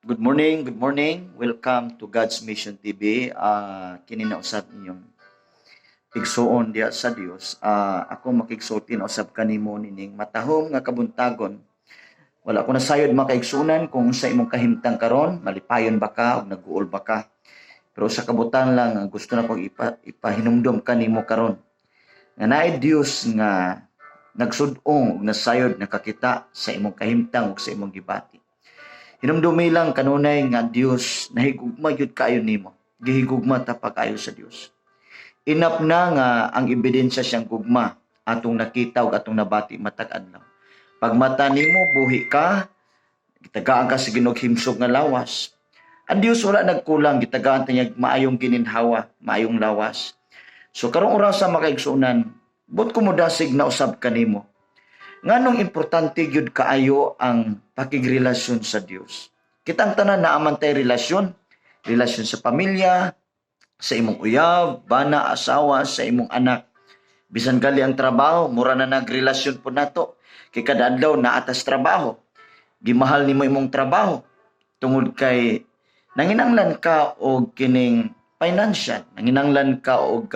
Good morning, good morning. Welcome to God's Mission TV. Kini na usab inyong igsuon diha sa Dios. Ako makigsulti na usab kanimo nining matahom nga kabuntagon. Wala ko nasayod, mga kaigsunan, kung sa imong kahimtang karon, malipayon ba ka o nag-uol ba ka. Pero sa kabutang lang ang gusto na kong ipahinumdom kanimo karon, nga naay Dios nga nagsud-ong ug nasayod nakakita sa imong kahimtang ug sa imong gibati. Hinumdumi lang kanunay nga ang Dios nahigugma gyud kaayo nimo. Gihigugma ta pag-ayo sa Dios. Enough na nga ang ebidensya siyang gugma atong nakita ug atong nabati matag adlaw. Pagmata nimo, buhi ka, gitagaan ka sa Ginoo himsog nga lawas. Ang Dios wala nagkulang, gitagaan ta niya maayong gininhawa, maayong lawas. So karong orasa, mga kaigsuonan, buot ko modasig na usab kanimo. Nganong importante gyud kaayo ang pakigrelasyon sa Dios? Kitang tanan naa man tay relasyon, relasyon sa pamilya, sa imong uyab, bana, asawa, sa imong anak. Bisan gali ang trabaho, mura na nagrelasyon po nato. Kay kada adlaw naa tas trabaho. Gimahal nimo imong trabaho tungod kay nanginanglan ka og kining financial, nanginanglan ka og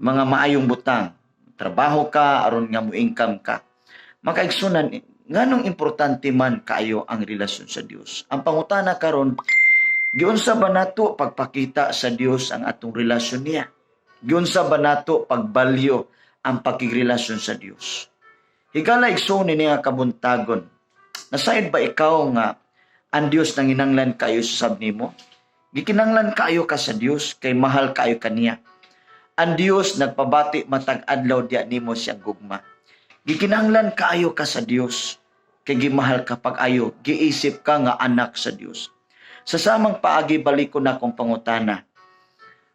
mga maayong butang. Trabaho ka aron nga mo income ka. Mga kaigsunan, nganong importante man kaayo ang relasyon sa Dios? Ang pangutana karon, giunsa ba nato pagpakita sa Dios ang atong relasyon niya? Giunsa ba nato pagbalyo ang pakigrelasyon sa Dios? Higala, igsoon, ni nga kabuntagon. Nasayod ba ikaw nga ang Dios nanginanglan kayo sa sab nimo? Gikinanglan kaayo ka sa Dios kay mahal kaayo kaniya. Ang Dios nagpabati matag adlaw diya nimo siyang gugma. Gikinanglan kaayo ka sa Dios kay gimahal ka pag-ayo, giisip ka nga anak sa Dios. Sa samang paagi, balik ko na akong pangutana.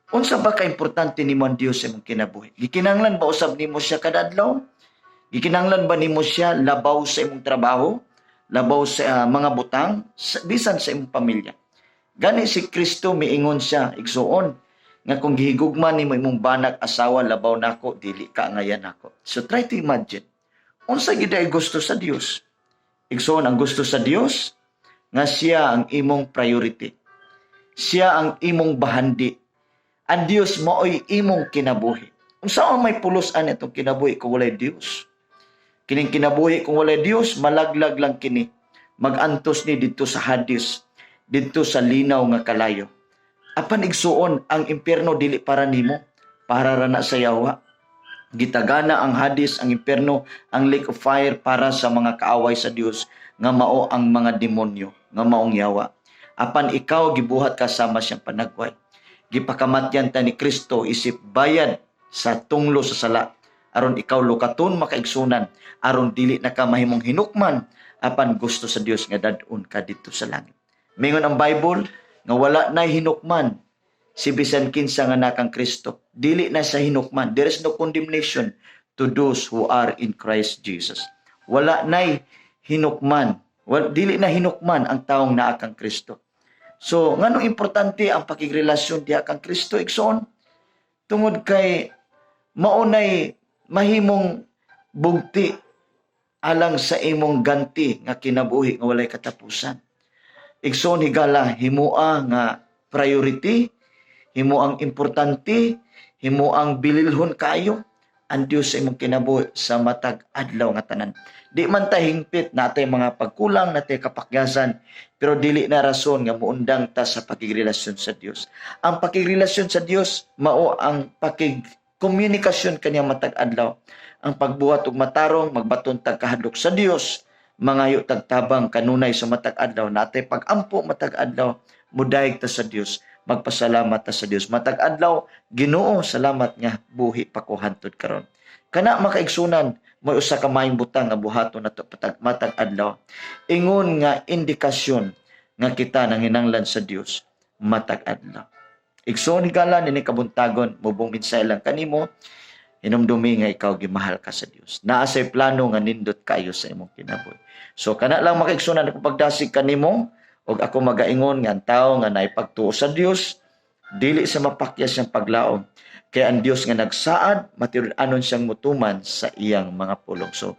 Unsa ba ka-importante nimo ang Dios sa imong kinabuhi? Gikinanglan ba usab nimo siya kada adlaw? Gikinanglan ba nimo siya labaw sa imong trabaho? Labaw sa mga butang, bisan sa imong pamilya? Gani si Kristo miingon siya, igsuon, nga kung gihigugma nimo imong banag asawa labaw nako, dili ka angayan nako. So try to imagine. Unsa gid ay gusto sa Dios? Igsuon, ang gusto sa Dios nga siya ang imong priority. Siya ang imong bahandi. Ang Dios mao'y imong kinabuhi. Unsa man may pulos-an itong kinabuhi kung walay Dios? Kining kinabuhi kung walay Dios, malaglag lang kini. Magantos ni didto sa Hades, didto sa linaw nga kalayo. Apan igsuon, ang impyerno dili para nimo, para ra na sa yawa. Gitagana ang Hades, ang impyerno, ang lake of fire para sa mga kaaway sa Dios nga mao ang mga demonyo, nga maong yawa. Apan ikaw, gibuhat ka sama siyang panagway. Gipakamatyan ta ni Kristo isip bayad sa tunglo sa sala. Aron ikaw lukaton, makaigsunan, aron dili na ka mahimong hinukman, apan gusto sa Dios nga dad-on ka didto sa langit. Mingon ang Bible nga wala na hinukman si bisan kinsa nga naa kang Kristo. Dili na sa hinukman. There is no condemnation to those who are in Christ Jesus. Wala na'y hinukman. Wal, dili na hinukman ang taong naa kang Kristo. So, nganong importante ang pakigrelasyon diha kang Kristo, igsoon? Tungod kay maunay mahimong bugti alang sa imong ganti nga kinabuhi nga walay katapusan. Igsoon, higala, himoa nga priority, himo ang importante, himo ang bililhon kaayo ang Dios sa imong kinabuhi sa matag adlaw nga tanan. Di man ta hingpit, natay mga pagkulang, natay kapakyasan, pero dili na rason nga muundang ta sa pakigrelasyon sa Dios. Ang pakigrelasyon sa Dios mao ang pakigkomunikasyon kaniya matag adlaw. Ang pagbuhat og matarong, magbaton tag kahadlok sa Dios, mangayo tag tabang kanunay sa matag adlaw, natay pagampo matag adlaw, mudayeg ta sa Dios, magpasalamat ta sa Dios matag adlaw. "Ginoo, salamat nga buhi pa ko hantod karon." Kana, makaigsunan, may usa ka maayong butang nga buhaton nato patag matag adlaw ingon nga indikasyon nga kita nanginanglan sa Dios matag adlaw. Igsoon, higala, nini kabuntagon mubong mensahe lang kanimo. Hinumdumi nga ikaw gimahal ka sa Dios. Naa say plano nga nindot kayo sa imong kinabuhi. So kana lang, makaigsunan, ako pagdasig kanimo ug ako magaingon nga ang tawo nga naipagtuo sa Dios dili sa mapakyas siyang paglaom kay ang Dios nga nagsaad matinud-anon siyang mutuman sa iyang mga pulong. So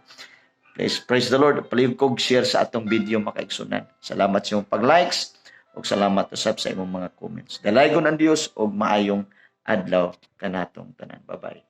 Please, praise the Lord. Palihog kog share sa atong video, mga kaigsuonan. Salamat sa imong pag-likes ug salamat usab sa imong mga comments. Dalaygon ang Dios ug maayong adlaw kanatong tanan. Bye-bye.